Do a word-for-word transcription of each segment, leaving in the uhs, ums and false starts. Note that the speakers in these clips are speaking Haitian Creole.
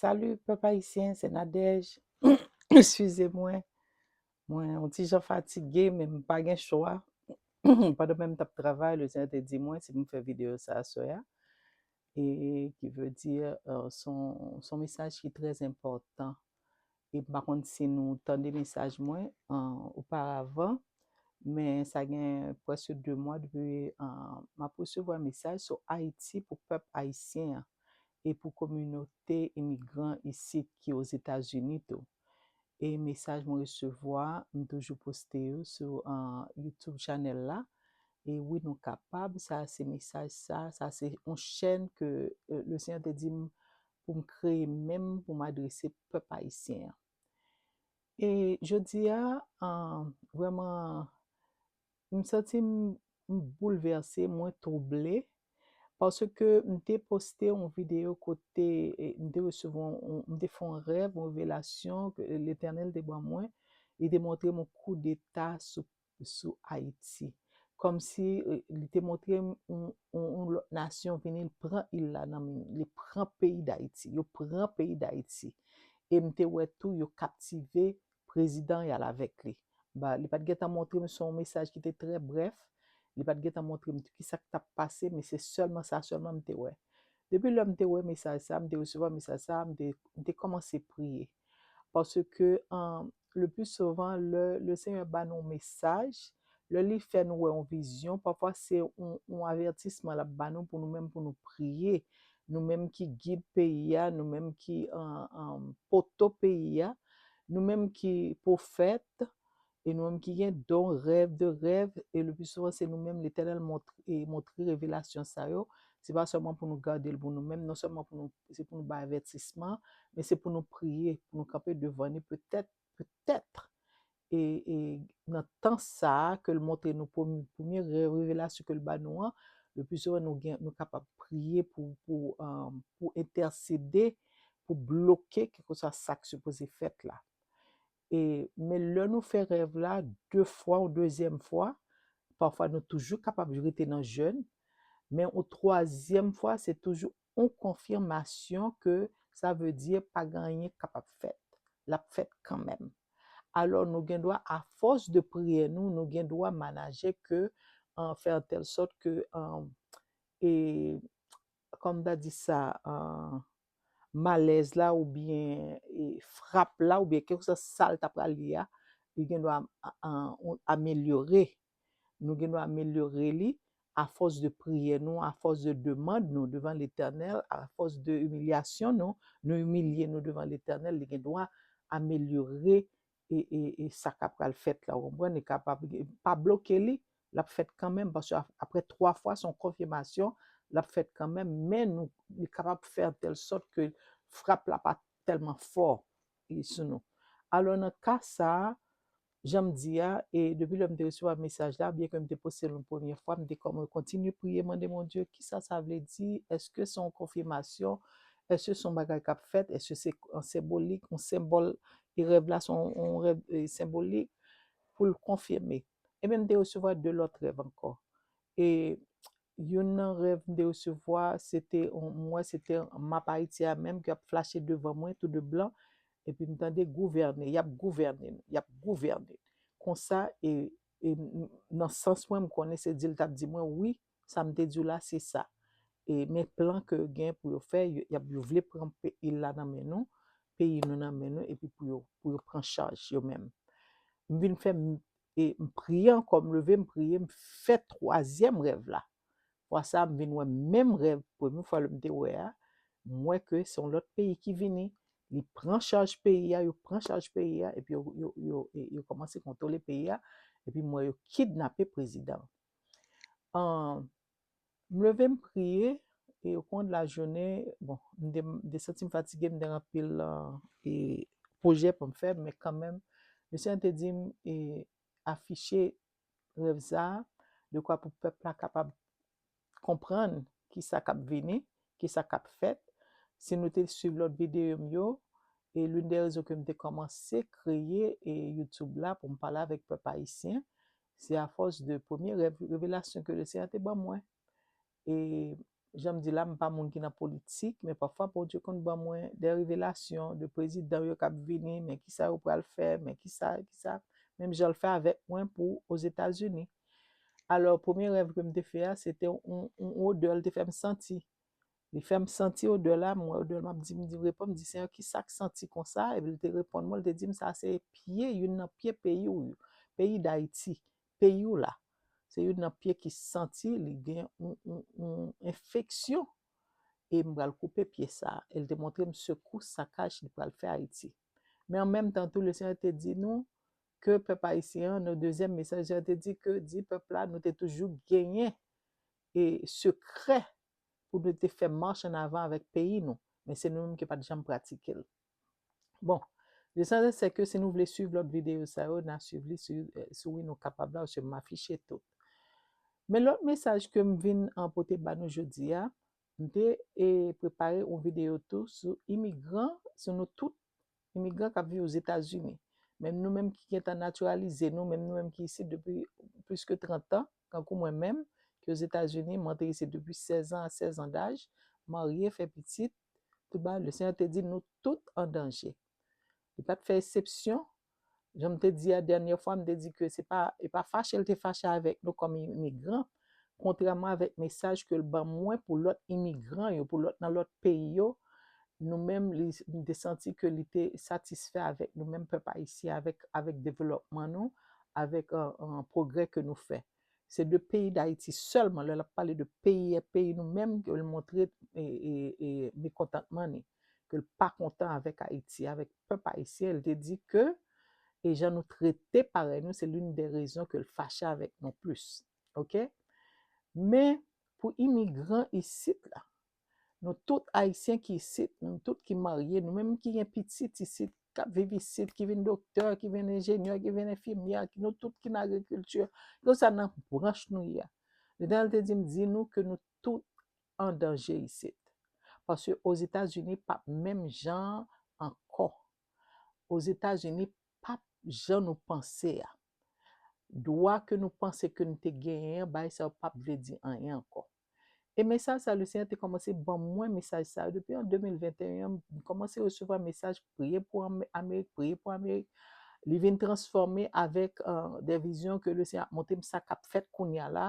Salut pèp ayisyen, se Nadège. Eskize mwen, mwen yon ti jan fatige, men m pa gen chwa. Pandan menm m t ap travay, Lesenyè te di mwen si m fè videyo sa aswè a. E ki vle di, euh, son, son mesaj ki trè enpòtan. E m pa konn si nou tande mesaj mwen, euh, oparavan, men sa gen prèske de mwa depi, euh, m ap resevwa mesaj sou Ayiti pou pèp ayisyen an e pou kominote imigran isit ki Ozetazini tou. E mesaj mwen resevwa, m toujou poste yo sou, euh, YouTube channel la. E wi, nou kapab, sa se mesaj sa, sa se yon chèn ke, euh, Lesenyè te di m pou m kreye menm pou m adrese pèp ayisyen an. E jodi a, euh, vrèman, m santi m, m boulvèse, mwen twouble, paske m te poste yon videyo kote, e, m te resevwa yon, m te fè yon rèv, yon revelasyon ke Letènèl te ban mwen. Li te montre m yon koudeta sou, sou Ayiti. Kòmsi, e, li te montre m yon, yon, yon lòt nasyon vini, li pran il la nan men, li pran peyi Dayiti. Yo pran peyi Dayiti. E m te wè tou, yo kaptive prezidan y al avèk li. Ba, li pa t gentan montre m, se yon mesaj ki te trè brèf. Li pa t gentan montre m ki sa k t ap pase, men se sèlman sa sèlman m te wè. Depi lè m te wè mesaj sa, m te resevwa mesaj sa, m te, m te kòmanse priye. Paske, euh, le plus souvent, lè Lesenyè ba nou yon mesaj, lè li fè nou wè yon vizyon, pafwa se yon, yon avètisman l ap ba nou pou nou menm pou nou priye. Nou menm ki gid peyi a, nou menm ki, euh, euh, poto peyi a, nou menm ki pwofèt, e nou menm ki gen don, rèv de rèv, e le pli souvan se nou menm Letènèl montre, e montre revelasyon sa yo. Se pa sèlman pou nou gade l pou nou menm, non sèlman pou nou, se pou nou bay avètisman, men se pou nou priye, pou nou kanpe devan li, petèt, petèt, e, e nan tan sa a ke l montre nou premye, premye re-, revelasyon ke l ba nou an, le pli souvan nou gen, nou kapab priye pou, pou, euh, pou entèsede, pou bloke kèlkeswa sa k sipoze fèt la. E, men lè nou fè rèv la de fwa ou dezyèm fwa, pafwa nou toujou kapab rete nan jèn, men yon twazyèm fwa, se toujou yon konfimasyon ke sa vle di pa gen anyen k kapab fèt. L ap fèt kanmenm. Alò, nou gen dwa, afòs de priyè nou, nou gen dwa manaje ke, euh, fè an tèl sòt ke, euh, e, kòm ta di sa, euh, malèz la oubyen, e, frap la oubyen kèlkeswa sa l ta pral ye a, li gen dwa a, a, a, amelyore. Nou gen dwa amelyore li afòs de priyè nou, afòs de demann nou devan Letènèl, afòs de imilyasyon nou, nou imilye nou devan Letènèl, li gen dwa amelyore e, e, e sa k ap pral fèt la, ou konprann? Li kapab, pa bloke li, l ap fèt kanmenm, paske ap-, apre twa fwa, se yon konfimasyon, l ap fèt kanmenm, men nou, li kapab fè an tèl sòt ke frap la pa tèlman fò, e, sou nou. Alò, nan ka sa a, jan m di a, e depi lè m te resevwa mesaj la, byen ke m te poste l yon premye fwa, m te kòm-, kontinye priye, mande Bondye, kisa sa vle di? Èske se yon konfimasyon? Èske se yon bagay k ap fèt? Èske se yon senbolik, yon senbòl, e rèv la se yon, yon rèv, e, senbolik pou l konfime? Ebyen, m te resevwa de lòt rèv ankò. E youn nan rèv m te resevwa, se te, yon, m wè se te map Ayiti a menm ki ap flache devan mwen tou de blan, epi m tande gouvène, y ap gouvène n, y ap gouvène n. Konsa, e, e m, nan sans mwen, m konnen se di l t ap di mwen, wi, sa m te di w la, se sa. E, men plan ke gen pou yo fè, yo, y ap, yo vle pran pe-, il la nan men nou, peyi nou nan men nou, epi pou yo, pou yo pran chaj yo menm. M vin fè, m, e m priye ankò, m leve, m priye, m fè twazyèm rèv la. Fwa sa a, m vin wè menm rèv, premye fwa lè m te wè a, m wè ke se yon lòt peyi ki vini, li pran chaj peyi a, yo pran chaj peyi a, epi yo, yo, yo, e, yo kòmanse kontwole peyi a, epi m wè yo kidnape prezidan an. An, m leve, m priye, e o kouran de lajounen, bon, m te, m te santi m fatige, m te gen anpil, e, pwojè pou m fè, men kanmenm, Lesenyè te di m, e, afiche rèv sa a, dekwa pou pèp la kapab konprann kisa k ap vini, kisa k ap fèt. Si nou te swiv lòt videyo m yo, e l'une des raisons ke m te kòmanse kreye, e, YouTube la pou m pale avèk pèp ayisyen, se afòs de premye rèv, revelasyon ke Lesenyè te ban mwen. E jan m di la, m pa moun ki nan politik, men pafwa Bondye konn ban mwen de revelasyon de prezidan yo k ap vini, men kisa yo pral fè, men kisa, kisa, menm jan l fè avèk mwen pou Ozetazini. Alò, premye rèv ke m te fè a, se te yon, yon odè l te fè m santi. Li fè m santi odè la, m wè odè l, m ap di, m di, reponn, m di, Senyè, kisa k santi konsa? Epi l te reponn mwen, l te di m, sa se pye, youn nan pye peyi w yo, peyi Dayiti, peyi w la. Se youn nan pye ki santi, li gen yon, yon, yon enfeksyon. E m pral koupe pye sa. E l te montre m sekou sakaj li pral fè Ayiti. Men an menm tan tou, Lesenyè te di nou ke pèp ayisyen an, nan dezyèm mesaj, Lesenyè te di ke, di pèp la, nou te toujou genyen e sekrè pou nou te fè mach an avan avèk peyi nou. Men se nou menm ki pa t janm pratike l. Bon, lesansyèl se ke si nou vle swiv lòt videyo sa yo, n a swiv li sou, sou wi nou kapab la, paske m afiche tout. Men lòt mesaj ke m vin, an, pote ba nou jodi a, m te, e, prepare yon videyo tou sou imigran, sou nou tout imigran k ap viv Ozetazini. Menm nou menm ki gentan natiralize nou, menm nou menm ki isit depi plis ke trant an, kankou mwen menm, ki Ozetazini, m antre isit depi sèz an, a sèz an daj, marye, fè pitit, tout bagay, Lesenyè te di nou tout an danje. Li pa t fè eksepsyon. Jan m te di a dènyè fwa, m te di ke se pa, e pa fache l te fache avèk nou kòm imigran, kontrèman avèk mesaj ke l ban mwen pou lòt imigran yo, pou lòt nan lòt peyi yo, nou menm, li, m te santi ke li te satisfè avèk nou menm pèp ayisyen, avèk, avèk devlòpman nou, avèk, an, an, pwogrè ke nou fè. Se de peyi Dayiti sèlman, lè l ap pale de peyi, peyi nou menm, ke l montre, e, e, e, mekontantman ni, ke l pa kontan avèk Ayiti, avèk pèp ayisyen. L te di ke, e jan nou trete parèy nou, se l'une des raisons ke l fache avèk nou plis. Oke? Men, pou imigran isit la, nou tout Ayisyen ki isit, nou tout ki marye, nou menm ki gen pitit isit, k ap viv isit, ki vin doktè, ki vin enjenyè, ki vin enfimyè, ki nou tout ki nan agrikilti, ke sa nan branch nou ye a. Letann te di m, di nou ke nou tout an danje isit. Paske Ozetazini p ap menm jan ankò. Ozetazini p ap jan nou panse a. Dwa ke nou panse ke nou te genyen an, bagay sa yo p ap vle di anyen ankò. E mesaj sa, Lesenyè te kòmanse ban mwen mesaj sa yo depi an de mil venteyen, m kòmanse resevwa mesaj, priye pou Ame-, Amerik, priye pou Amerik. Li vin transfòme avèk, euh, de vizyon ke Lesenyè ap montre m sa k ap fèt kounye a la.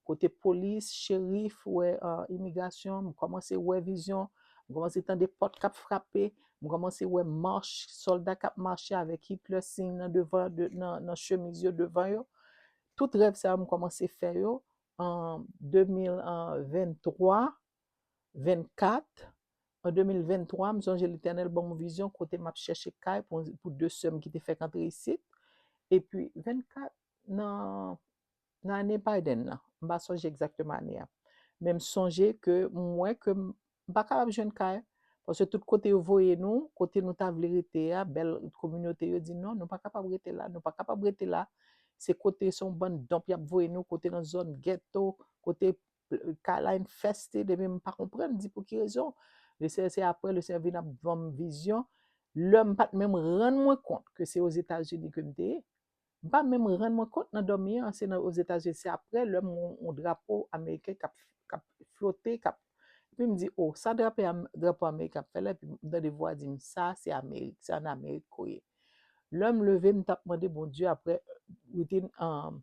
Kote polis, cherif, wè, euh, imigrasyon, m kòmanse wè vizyon, m kòmanse tande pòt k ap frape, m kòmanse wè mach, sòlda k ap mache avèk Hitler siy nan devan, de, nan, nan chemiz yo devan yo. Tout rèv sa yo, m kòmanse fè yo an de mil venntwa, vennkat. An de mil venntwa, m sonje Letènèl ban m yon vizyon kote m ap chèche kay pou, pou de sè m ki te fèk antre isit. Epi vennkat, nan, nan ane Biden nan, m pa sonje egzakteman ane a. Men m sonje ke m wè ke m, m pa kapab jwenn kay, paske tout kote yo voye nou, kote nou ta vle rete a, bèl kominote yo di non, nou pa kapab rete la, nou pa kapab rete la. Se kote, se yon bann donp y ap voye nou, kote nan zòn ghetto, kote kay la enfeste, epi m pa konprann, m di pou ki rezon. Lesenyè, se apre Lesenyè vin ap ban m vizyon. Lè m pa t menm rann mwen kont ke se Ozetazini ke m te ye, m pa menm rann mwen kont nan dòmi an, se nan Ozetazini, se apre lè m wè yon drapo ameriken k ap, k ap flote, k ap, epi m di, o, sa drapo, drapo Amerik ap fè la, epi m tande vwa di m, sa se Amerik, se ann Amerik ke w ye. Lè m leve, m t ap mande Bondye apre, within, um,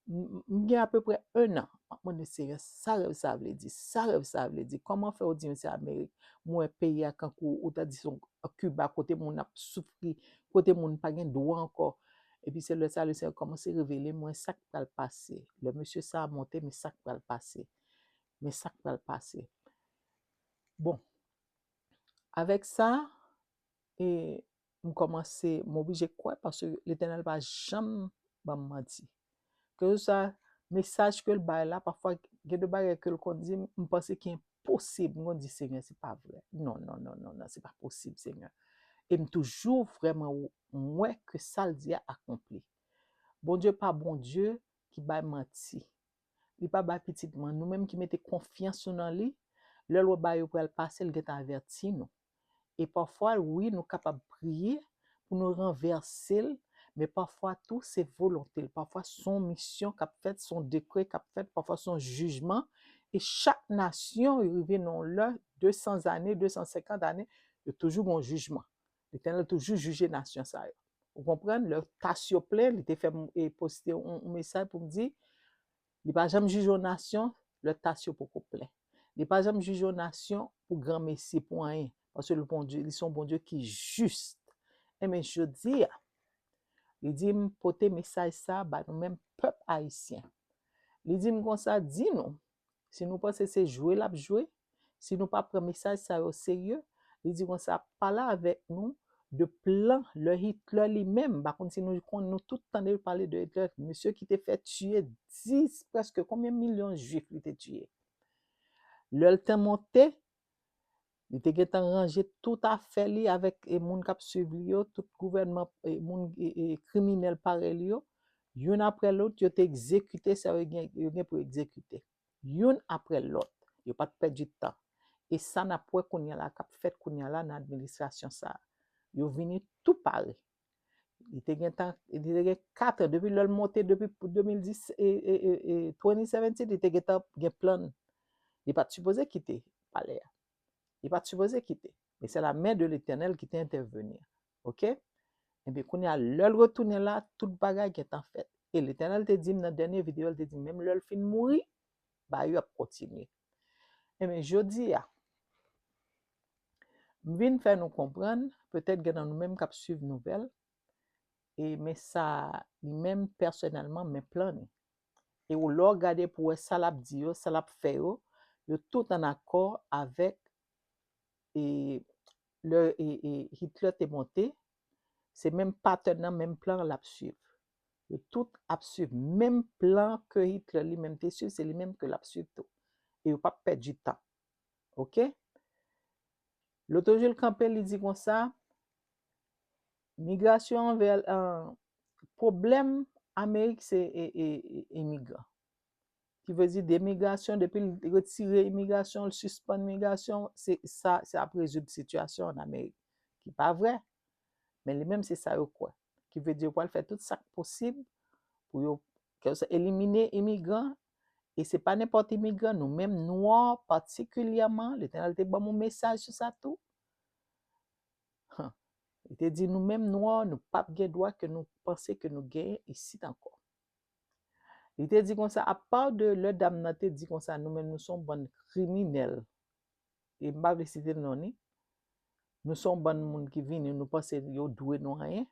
m, m gen apeprè en an, m ap mande Senyè, sa rèv sa vle di, sa rèv sa vle di, kòman fè w di m se Amerik, m wè peyi a kankou ou ta di se yon Kiba, kote moun ap soufri, kote moun pa gen dwa ankò. Epi se lè sa Lesenyè kòmanse revele mwen sa k pral pase. Lè mesye sa a monte, men sa k pral pase. Men sa k pral pase. Bon, avèk sa, e m kòmanse, m oblije kwè, paske Letènèl pa janm ban m manti. Keseswa mesaj ke l bay la, pafwa gen de bagay ke l konn di m, m panse ki enposib. M konn di, Senyè, se pa vre. Non, non, non, non, non, se pa posib, Senyè. E m toujou vrèman w-, m wè ke sa l di a akonpli. Bondye pa Bondye ki bay manti. Li pa bay pitit mwen. Nou menm ki mete konfyans nou nan li, lè l wè bagay yo pral pase, l gentan avèti nou. E pafwa, wi, nou kapab priye pou nou ranvèse l, men pafwa tou, se volonte l. Pafwa, se yon misyon k ap fèt, se yon dekrè k ap fèt, pafwa, se yon jijman, E chak nasyon, yo rive nan yon lè, de san ane, de san senkant ane, yo toujou gen yon jijman. Letènèl toujou jije nasyon sa yo. Ou konprann? Lè tas yo plen, li te fè m, e, poste yon, yon mesaj pou m di, li pa janm jije yon nasyon, lè tas yo poko plen. Li pa janm jije yon nasyon pou granmesi, pou anyen. Paske li Bondye, li se yon Bondye ki jis. Enben, jodi a, li di m pote mesaj sa ba nou menm pèp ayisyen. Li di m konsa, di nou, si nou panse se jwe l ap jwe, si nou pa pran mesaj sa yo serye, li di konsa, pale avèk nou de plan lè Hitler li menm, m pa konn si nou konn, nou tout tande pale de Hitler, mesye ki te fè tiye dis, prèske konbyen milyon jwif li te tiye. Lè l te monte, li te gentan ranje tout afè li avèk, e, moun k ap swiv li yo, tout gouvènman, e, moun, e, e, kriminèl parèy li yo. Youn apre lòt, yo te egzekite sa yo gen, yo gen pou egzekite. Youn apre lòt. Yo pa t pèdi tan. E sa n ap wè kounye a la, k ap fèt kounye a la nan administrasyon sa a. Yo vini tou pare. Li te gen tan, li te gen kat an, depi lè l monte, depi de mil dis, e, e, e, e, twenty seventeen, li te gentan gen plan l. Li pa t sipoze kite palè a. Li pa t sipoze kite. Men se la men de Letènèl ki te entèveni. Oke? Ebyen, kounye a, lè l retounen la, tout bagay gentan fèt. E Letènèl te di m nan dènye videyo, l te di m, menm lè l fin mouri, bagay yo ap kontinye. Ebyen, jodi a, m vin fè nou konprann, petèt gen nan nou menm k ap swiv nouvèl, e men sa li menm pèsonèlman, men plan li. E ou lè w gade pou wè sa l ap di yo, sa l ap fè yo, yo tout an akò avèk, e, lè, e, e, Hitler te monte, se menm patèn nan, menm plan l ap swiv. Yo tout ap swiv menm plan ke Hitler li menm te swiv, se li menm ke l ap swiv tou. E yo p ap pèdi tan. Oke? Loto Jil kanpe, li di konsa, migrasyon anvè, an, pwoblèm Amerik se, e, e, e, imigran. Ki vle di demigrasyon, depi l retire imigrasyon, l sispann migrasyon, se sa, se ap rezoud sitiyasyon ann Amerik. Ki pa vrè. Men li menm se sa yo kwè. Ki vle di yo pral fè tout sa k posib pou yo, kèlkeswa, elimine imigran. E se pa nenpòt imigran, nou menm nwa patikilyèman, Letènèl te ban m yon mesaj sou sa tou. Hum. Li te di nou menm nwa, nou p ap gen dwa ke nou panse ke nou genyen isit ankò. Li te di konsa, apa de lè dam nan te di konsa, nou menm nou se yon bann kriminèl. E m pa vle site non ni. Nou se yon bann moun ki vini, nou panse yo dwe nou anyen.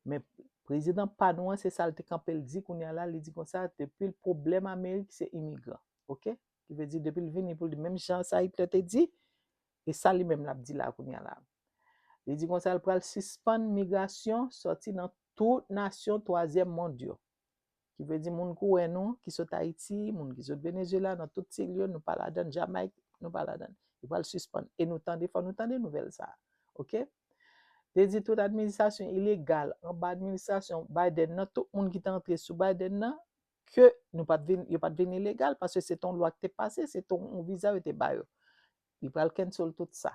Men prezidan pa nou an, se sa l te kanpe l di kounye a la, li di konsa, depi l pwoblèm Amerik, se imigran. Oke? Ki vle di, depi l vini pou l di, menm jan sa Hitler te di, e sa li menm l ap di la kounye a la. Li di konsa, l pral sispann migrasyon sòti nan tout nasyon twazyèm mond yo. Ki vle di moun kouwè nou, ki sot Ayiti, moun ki sot Venezuela, nan tout ti lye, nou pa ladann, Jamayik, nou pa ladann. Li pral sispann. E nou tande, fò nou tande nouvèl sa a. Oke? Te di tout administrasyon ilegal, anba administrasyon Biden nan, tout moun ki te antre sou Biden nan, ke nou pa t vin, yo pa t vin ilegal, paske se te yon lwa ki te pase, se te yon viza yo te ba yo. Li pral cancel tout sa.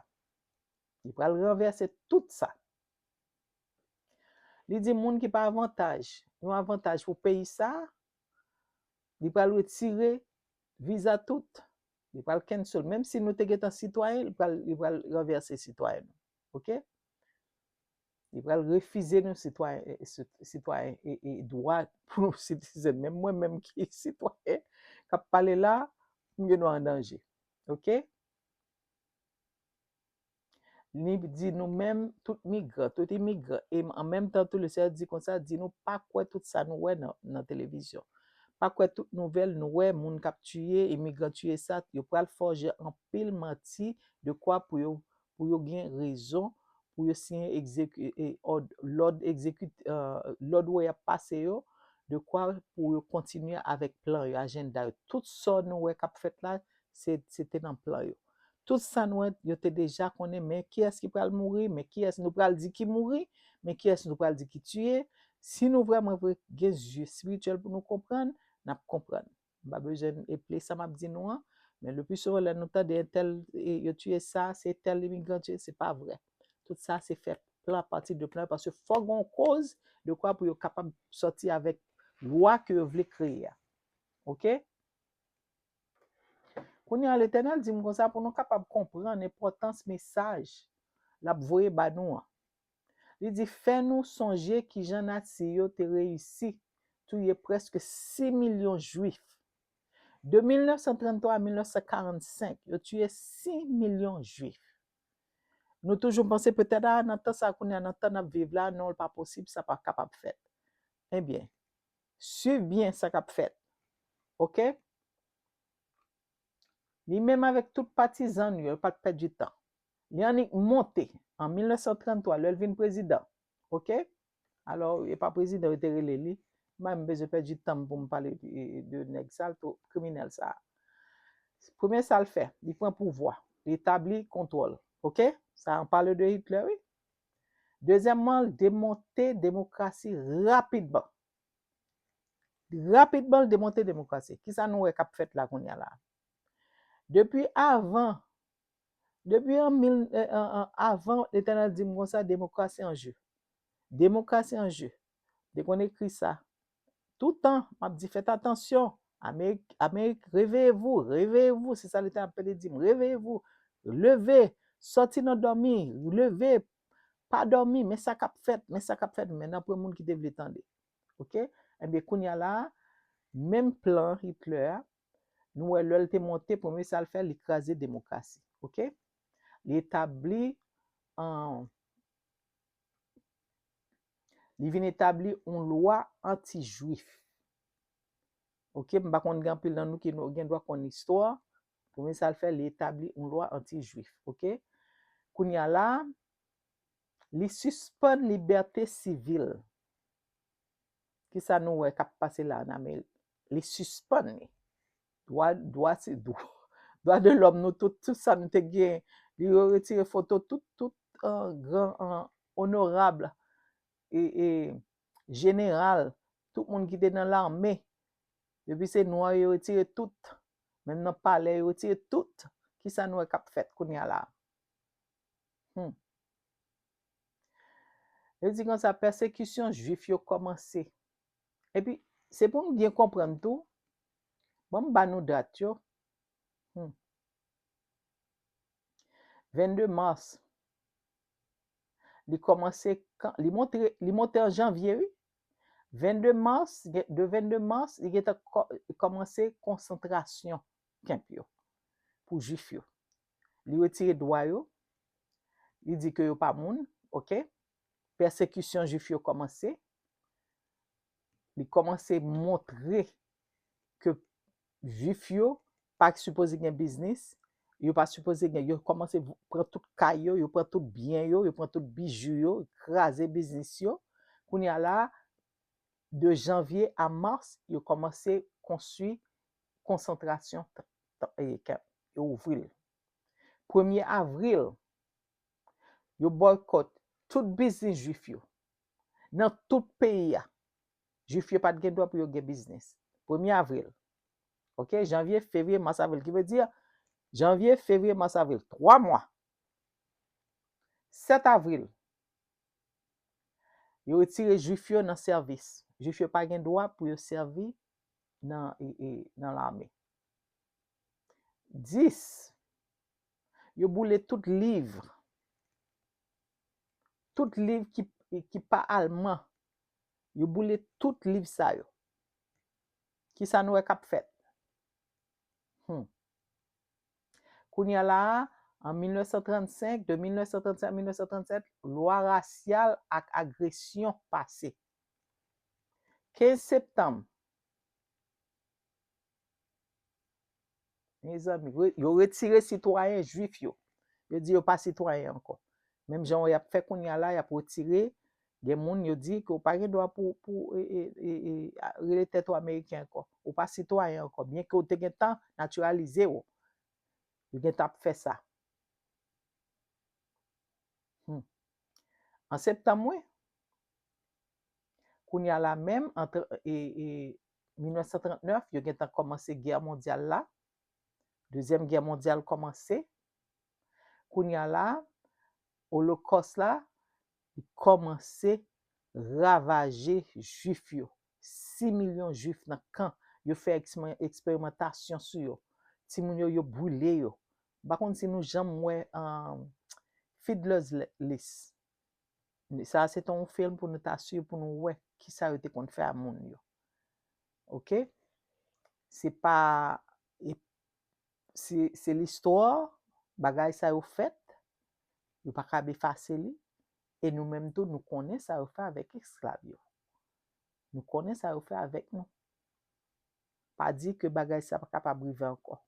Li pral ranvèse tout sa. Li di moun ki pa avantaj, yon avantaj pou peyi sa, li pral retire viza tout. Li pral cancel. Menm si nou te gentan sitwayen, li pral, li pral ranvèse sitwayen nou. Oke? Li pral refize nou sitwayen, e, e, sit-, sitwayen, e, e, dwa pou nou sitizen. Menm mwen menm ki sitwayen, k ap pale la, m gen dwa an danje. Oke? Li di nou menm, tout migran, tout imigran, e an menm tan tou, le Senyè di konsa, di nou pa kwè tout sa nou wè nan, nan televizyon. Pa kwè tout nouvèl nou wè, moun k ap tiye, imigran tiye sa, yo pral fòje anpil manti, de kwa pou yo, pou yo gen rezon, pou yo siyen egzeki-, e, òd, lòd egzekit-, e, lòd wè y ap pase yo, de kwa pou yo kontinye avèk plan yo, ajanda yo. Tout sa nou wè k ap fèt la, se, se te nan plan yo. Tout sa nou wè, yo te deja konnen, men kiyès ki pral mouri, men kiyès nou pral di ki mouri, men kiyès nou pral di ki tiye. Si nou vrèman vre gen zye espirityèl pou nou konprann, n ap konprann. M pa bezwen eple sa m ap di nou an, men le pli souvan lè nou tande entèl, e, yo tiye sa, se tèl imigran tiye, se pa vrè. Tout sa se fè plan, pati de plan, paske fò gen yon koz de kwa pou yo kapab sòti avèk lwa ke yo vle kreye a. Oke? Kounye a, Letènèl di m konsa, pou nou kapab konprann enpòtans mesaj l ap voye ba nou an. Li di, fè nou sonje kijan Nazi yo te reyisi touye prèske sis milyon Jwif. De mil nèf san tranntwa a mil nèf san karannsenk, yo tiye sis milyon Jwif. Nou toujou panse petèt, a, nan tan sa kounye a, nan tan n ap viv la, non, l pa posib, sa pa kapab fèt. Ebyen, swiv byen sa k ap fèt. Oke? Li menm avèk tout patizan l yo, yo pa t pèdi tan. Li annik monte an mil nèf san tranntwa, lè l vin prezidan. Oke? Alò, e pa prezidan yo te rele li. M pa menm bezwen pèdi tan m pou m pale de, de nèg sa, l tou kriminèl sa. Premye sa l fè, li pran pouvwa, li etabli kontwòl. Oke? Sa, an pale de Hitler, wi. Dezyèmman, l demonte demokrasi rapidman. Rapidman, l demonte demokrasi. Kisa nou wè k ap fèt la kounye a la? Depi avan, depi an mil, eh, an, an, avan, Letènèl di m konsa, demokrasi an je. Demokrasi an je. Te konn ekri sa. Toutan, m ap di, fèt atansyon. Amerik, Amerik, réveillez-vous, réveillez-vous. Se sa Letènèl ap pede di m. Réveillez-vous. Leve. Sòti nan dòmi. Leve. Pa dòmi. Men sa k ap fèt. Men sa k ap fèt. Men nan pwen moun ki te vle tande. Oke? Ebyen, kounye a la, menm plan Hitler a, nou wè lè l te monte, premye sa l fè, li kraze demokrasi. Oke? Li etabli, an, li vin etabli yon lwa anti-jwif. Oke? M pa konn gen anpil nan nou ki nou gen dwa konn istwa. Premye sa l fè, li etabli yon lwa anti-jwif. Oke? Kounye a la, li sispann libète sivil. Kisa nou wè k ap pase la an Amerik? Li sispann li. Dwa, dwa, si, dwa, dwa de lòm nou tout, tout sa nou te gen. Li yo retire foto tout, tout, eh, gran, eh, onorab, e, e, jeneral, tout moun ki te nan lame. Depi se nwa, yo retire tout. Menm nan palè, yo retire tout. Kisa nou wè k ap fèt kounye a la? Hmm. Yo di konsa, pèsekisyon jwif yo kòmanse. Epi, se pou nou byen konprann tou, ban m ba nou dat yo. Hmm. Vennde mas. Li kòmanse kan, li montre, li monte an janvye, wi. Vennde mas, gen, de vennde mas, li gentan kò-, kòmanse konsantrasyon kèmp yo pou jwif yo. Li retire dwa yo, li di ke yo pa moun, oke? Pèsekisyon jwif yo kòmanse. Li kòmanse montre ke jwif yo pa sipoze gen biznis, yo pa sipoze gen, yo kòmanse v-, pran tout kay yo, yo pran tout byen yo, yo pran tout bijou yo, kraze biznis yo. Kounye a la, de janvye a mas, yo kòmanse konstwi konsantrasyon t-, t-, e, kè-, yo ouvri l. Premye avril, yo bòykòt tout biznis jwif yo nan tout peyi a. Jwif yo pa t gen dwa pou yo gen biznis. Premye avril. Oke, janvye, fevriye, mas, avril. Ki vle di, janvye, fevriye, mas, avril. Twa mwa. Sèt avril, yo retire jwif yo nan sèvis. Jwif yo pa gen dwa pou yo sèvi nan, e, e, nan lame. Dis, yo boule tout liv. Tout liv ki, ki pa alman. Yo boule tout liv sa yo. Kisa nou wè k ap fèt? Hmm. Kounye a la a, an mil nèf san trannsenk, de mil nèf san trannsenk a mil nèf san trannsèt, lwa rasyal ak agresyon pase. Kenz septanm, mezanmi, re-, yo retire sitwayen jwif yo. Yo di yo pa sitwayen ankò. Menm jan y ap fè kounye a la, y ap retire, gen moun yo di ke w pa gen dwa pou, pou, e, e, e, e, a, rele tèt ou ameriken ankò. Ou pa sitwayen ankò, byen ke w te gentan natiralize w. Yo gentan ap fè sa. Hmm. An septanm, wi. Kounye a la menm, ant, e, e, mil nèf san trannèf, yo gentan kòmanse gè mondyal la. Dezyèm gè mondyal kòmanse. Kounye a la, Olokòs la, li kòmanse ravaje jwif yo. Sis milyon jwif nan kan. Yo fè ekspe-, eksperimantasyon sou yo. timoun yo, yo brile yo. M pa konn si nou janm wè um, Fiddler's List. Sa se te yon fim pou nou ta swiv, pou nou wè kisa yo te konn fè a moun yo. Oke? Se pa, e, se, se listwa, bagay sa yo fèt, yo pa kab efase li, e nou menm tou, nou konnen sa yo fè avèk esklav yo. Nou konnen sa yo fè avèk nou. Pa di ke bagay sa pa kapab rive ankò.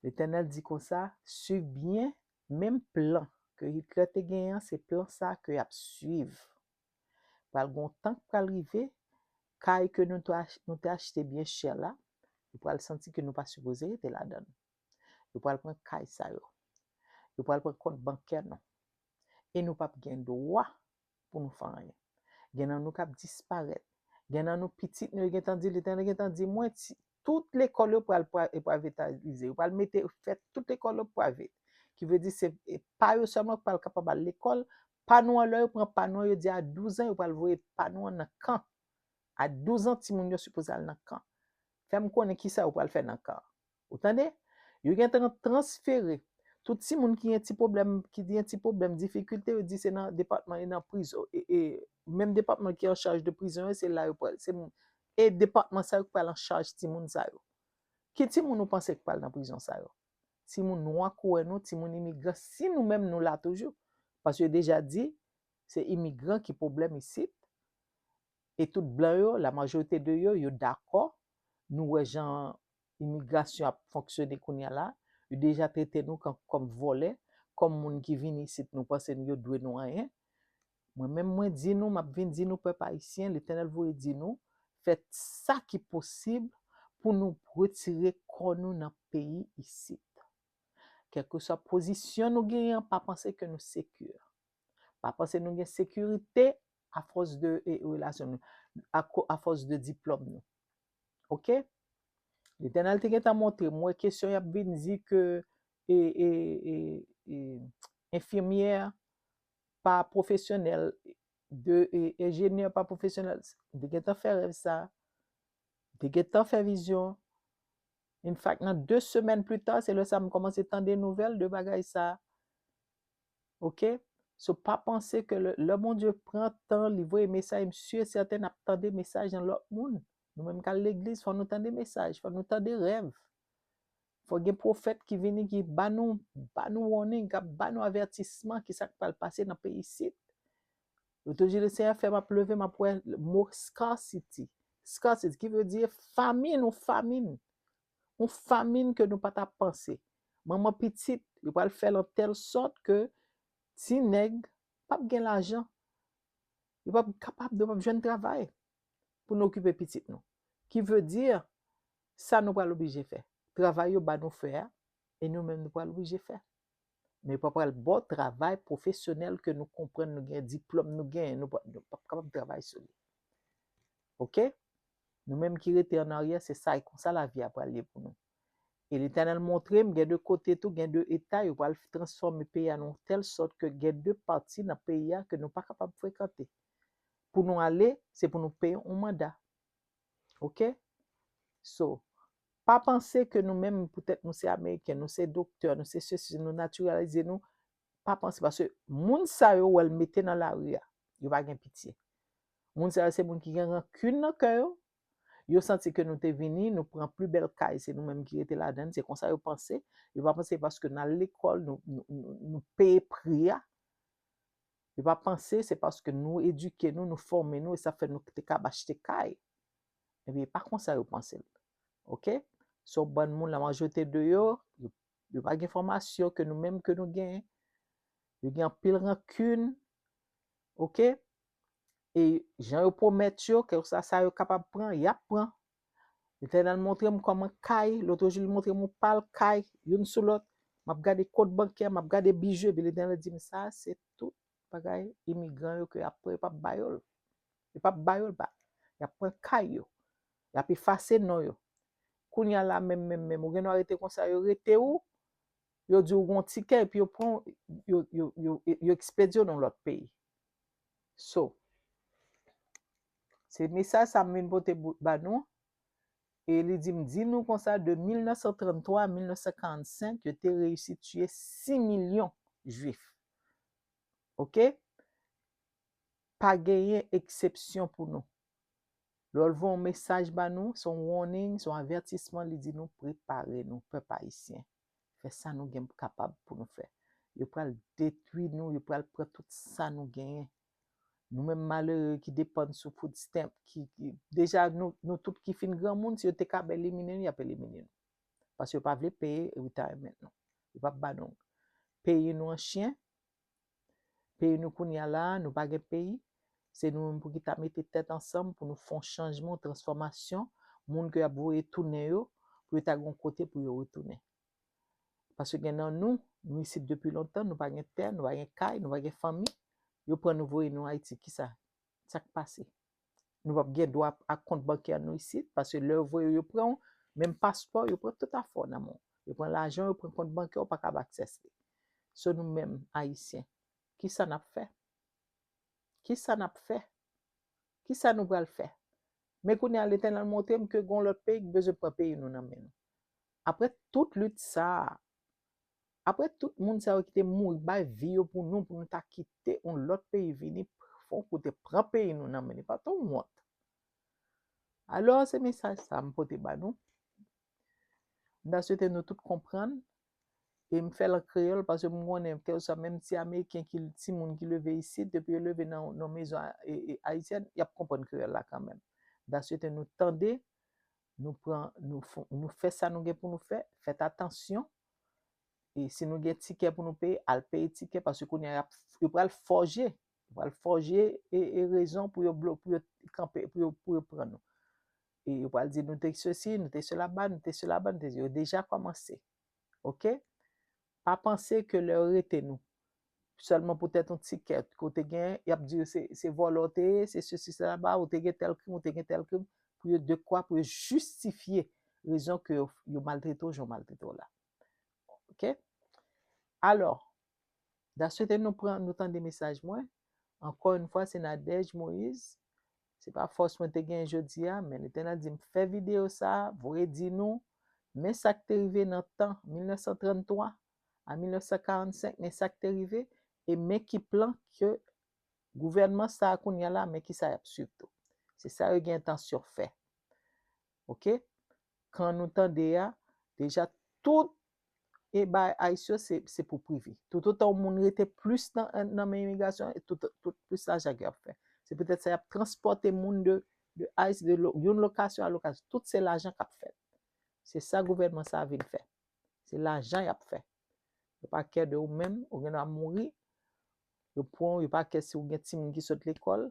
Letènèl di konsa, swiv byen, menm plan ke Hitler te genyen an, se plan sa ke y ap swiv. Pral gen yon tan k pral rive, kay ke nou te ach-, nou te achte byen chè la, yo pral santi ke nou pa sipoze rete ladan l. Yo pral pran kay sa yo. Yo pral pran kont bankè nou. E nou p ap gen dwa pou nou fè anyen. Gen nan nou k ap disparèt. Gen nan nou pitit nou, yo gentan di, Letènèl gentan di, mwen, ti, tout lekòl yo pral pra-, privatalize. Yo pral mete, fè tout lekòl yo private. Ki vle di se e pa yo sèlman k pral kapab al lekòl. Pa nou an, lè yo pran pa nou an, yo di a douz an, yo pral voye pa nou an nan kan. A douz an, timoun yo sipoze al nan kan. Fè m konnen kisa yo pral fè nan kan. Ou tande? Yo gentan transfere tout timoun ki gen ti pwoblèm, ki gen ti pwoblèm, difikilte, yo di se nan depatman, e nan prizon. E, e menm depatman ki an chaj de prizon yo, se la yo pral. Se moun, e depatman sa yo ki pral an chaj timoun sa yo. Ki timoun ou panse ki pral nan prizon sa yo? Timoun nwa koulè nou, timoun imigran, si nou menm nou la toujou. Paske yo deja di, se imigran ki pwoblèm isit. E tout blan yo, la majorite de yo, yo dakò. Nou wè jan imigrasyon ap fonksyone kounye a la. Yo deja trete nou kòm, kòm vòlè, kòm moun ki vini isit, nou panse yo dwe nou anyen. Mwen menm, mwen di nou, m ap vin di nou, pèp ayisyen, Letènèl voye di nou, fè sa ki posib pou nou retire kò nou nan peyi isit. Kèlkeswa pozisyon nou genyen an, pa panse ke nou sekir. Pa panse nou gen sekirite afòs de e, relasyon nou, ako-, afòs de diplòm nou. Oke? Letènèl te gentan montre m, mwen kesyon y ap vin di ke e, e, e, e, enfimyè pa pwofesyonèl, de e, enjenyè pa pwofesyonèl. M te gentan fè rèv sa. M te gentan fè vizyon. In fact, nan de semèn pli ta, se lè sa m kòmanse tande nouvèl de bagay sa. Oke? So, pa panse ke lè, lè Bondye pran tan, li voye mesaj, m si e sèten n ap tande mesaj nan lòt moun. Nou menm k al legliz, fò nou tande mesaj, fò nou tande rèv. Fò gen pwofèt ki vini, ki ba nou, ba nou warning, k ap ba nou avètisman, ki sa k pral pase nan peyi isit. Yo toujou di, Senyè, fè m ap leve, m ap wè mo scarcity. Scarcity, ki vle di famin, yon famin. Yon famin ke nou pa t ap panse. Manman pitit, yo pral fè l an tèl sòt ke ti nèg p ap gen lajan. Yo p ap kapab, yo p ap jwenn travay pou nou okipe pitit nou. Ki vle di, sa nou pral oblije fè. Travay yo ba nou fè a, e nou menm nou pral oblije fè. Men yo pa pral ba w travay pwofesyonèl ke nou konprann, nou gen diplòm, nou gen, nou pa, nou p ap kapab travay sou li. Oke? Nou menm ki rete an aryè, se sa, e konsa lavi a pral ye pou nou. E Letènèl montre m, gen de kote tou, gen de eta, yo pral transfòme peyi a nan yon tèl sòt ke gen de pati nan peyi a ke nou pa kapab frekante. Pou nou ale, se pou nou peye yon manda. Oke? So, pa panse ke nou menm, poutèt nou se Ameriken, nou se doktè, nou se sesi, nou natiralize nou, pa panse, paske moun sa yo w wè l mete nan lari a, yo pa gen pitye. Moun sa yo se moun ki gen rankin nan kè yo. Yo santi ke nou te vini, nou pran pli bèl kay, se nou menm ki rete ladan l, se konsa yo panse. Yo pa panse paske n al lekòl, nou, nou, nou, nou peye pri a. Yo pa panse se paske nou edike nou, nou fòme nou, e sa fè nou te kab achte kay. Ebyen, e pa konsa yo panse l. Oke? Se yon bann moun, la majorite de yo, yo, yo pa gen fòmasyon ke nou menm ke nou genyen. Yo gen anpil rankin. Oke? E jan yo pwomèt yo, kèlkeswa sa yo kapab pran, y ap pran. Letènèl montre m kòman kay, lòt jou li montre m yon pal kay, youn sou lòt. M ap gade kont bankè, m ap gade bijou, epi Letènèl di m, sa se tout bagay imigran yo ke y ap pran, yo p ap ba yo l. Yo p ap ba yo l, pa. Y ap pran kay yo. Y ap efase non yo. Kounye a la, menm, menm, menm, ou gen dwa rete konsa, yo rete ou, yo di w gon tikè, epi yo pran, yo, yo, yo, yo ekspedye w nan lòt peyi. So, se mesaj sa m vin pote pou, ba nou. E li di m, di nou konsa, de mil nèf san tranntwa a mil nèf san karannsenk, yo te reyisi tiye sis milyon Jwif. Oke? Pa genyen eksepsyon pou nou. Lè l voye yon mesaj ba nou, se yon warning, se yon avètisman, li di nou prepare nou, pèp ayisyen. Fè sa nou gen kapab pou nou fè. Yo pral detwi nou, yo pral pran tout sa nou genyen. Nou menm malere ki depann sou food stamp, ki, ki deja nou, nou tout ki fin granmoun, si yo te ka elimine nou, y ap elimine nou. Paske yo pa vle peye retirement nou. Yo p ap ba nou. Peyi nou an chen, peyi nou kounye a la, nou pa gen peyi. Se nou menm pou ki ta mete tèt ansanm pou nou fè yon chanjman, yon transfòmasyon. Moun ke y ap voye tounen yo, pou yo ta gen yon kote pou yo retounen. Paske gen nan nou, nou isit depi lontan, nou pa gen tè, nou pa gen kay, nou pa gen fanmi. Yo pran nou voye nou Ayiti, kisa? Sa k pase? Nou p ap gen dwa ak kont bankè nou isit, paske lè yo voye w, yo pran w, menm paspò, yo pran tout afè w nan men w. Yo pran lajan w, yo pran kont bankè w, ou pa ka ba aksès li. So nou menm, Ayisyen, kisa n ap fè? Kisa n ap fè? Kisa nou pral fè? Men kounye a, Letènèl montre m ke gen yon lòt peyi ki bezwen pran peyi nou nan men nou. Apre tout lit sa a, apre tout moun sa yo ki te mouri, bay vi yo pou nou, pou nou ta kite yon lòt peyi vini, fè yon kote pran peyi nou nan men nou, pa t yon wont. Alò, se mesaj sa m pote ba nou. M ta swete nou tout konprann. E m fè l an kreyòl paske m konnen, kèlkeswa, menm ti Ameriken ki, timoun ki leve isit, depi yo leve nan, nan mezon a, e, e, ayisyèn, y ap konprann kreyòl la kanmenm. M ta swete nou tande, nou pran, nou fon, nou fè sa nou gen pou nou fè, fèt atansyon. E si nou gen tikè pou nou peye, al peye tikè, paske kounye a, y ap, yo pral fòje, yo pral fòje e, e rezon pou yo blo-, pou yo kanpe, pou yo, pou yo pran nou. E yo pral di nou te sesi, nou te selaba, nou te selaba, nou te, yo deja kòmanse. Oke? Pa panse ke lè yo rete nou, sèlman poutèt yon tikè ke w te genyen, y ap di yo se, se vòlè w te ye, se sesi, se selaba, ou te gen tèl krim, ou te gen tèl krim, pou yo dekwa, pou yo jistifye rezon ke yo, yo maltrete w, jan yo maltrete w la. Oke? Alò, m ta swete nou pran, nou tande mesaj mwen. Ankò yon fwa, se Nadège Moïse. Se pa fòs mwen te genyen jodi a, men Letènèl di m fè videyo sa a, voye di nou, men sa k te rive nan tan mil nèf san tranntwa a mil nèf san karannsenk, men sa k te rive, e men ki plan ke gouvènman sa a kounye a la, men ki sa y ap swiv tou. Se sa yo gen entansyon fè. Oke? Kan nou tande a, deja tout e bay ice yo se, se pou prive. Toutotan yon moun rete plis nan, nan men imigrasyon, e tout, tout plis lajan ke y ap fè. Se poutèt sa y ap transpòte moun de, de ice, de lo-, yon lokasyon a lokasyon. Tout se lajan k ap fèt. Se sa gouvènman sa a vin fè. Se lajan y ap fè. Yo pa kè de ou menm, ou gen dwa mouri. Yo pran w, yo pa kè si w gen timoun ki sot lekòl.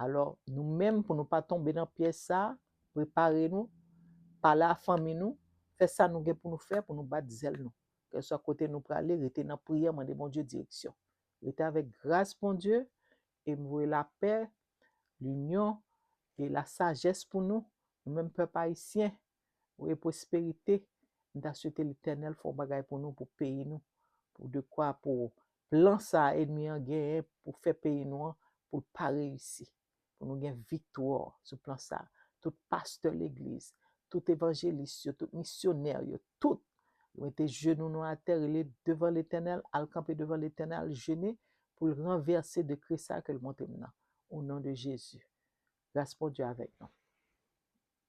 Alò, nou menm, pou nou pa tonbe nan pyèj sa a, prepare nou, pale a fanmi nou, fè sa nou gen pou nou fè, pou nou bat zèl nou. Kèlkeswa kote nou prale, rete nan priyè, mande Bondye direksyon. Rete avèk gras Bondye, e m voye lapè, linyon, e lasajès pou nou, nou menm pèp ayisyen, voye pwosperite. M ta swete Letènèl fè yon bagay pou nou, pou peyi nou, pou dekwa, pou plan sa a ènmi an genyen pou fè peyi nou an, pou l pa reyisi, pou nou gen viktwa sou plan sa a. Tout pastè legliz, tout evanjelis yo, tout misyonè yo, tout, mete jenou nou atè, rele devan Letènèl, al kanpe devan Letènèl, al jene pou l ranvèse dekrè sa a ke l montre m nan. O non de Jezi. Gras Bondye avèk nou.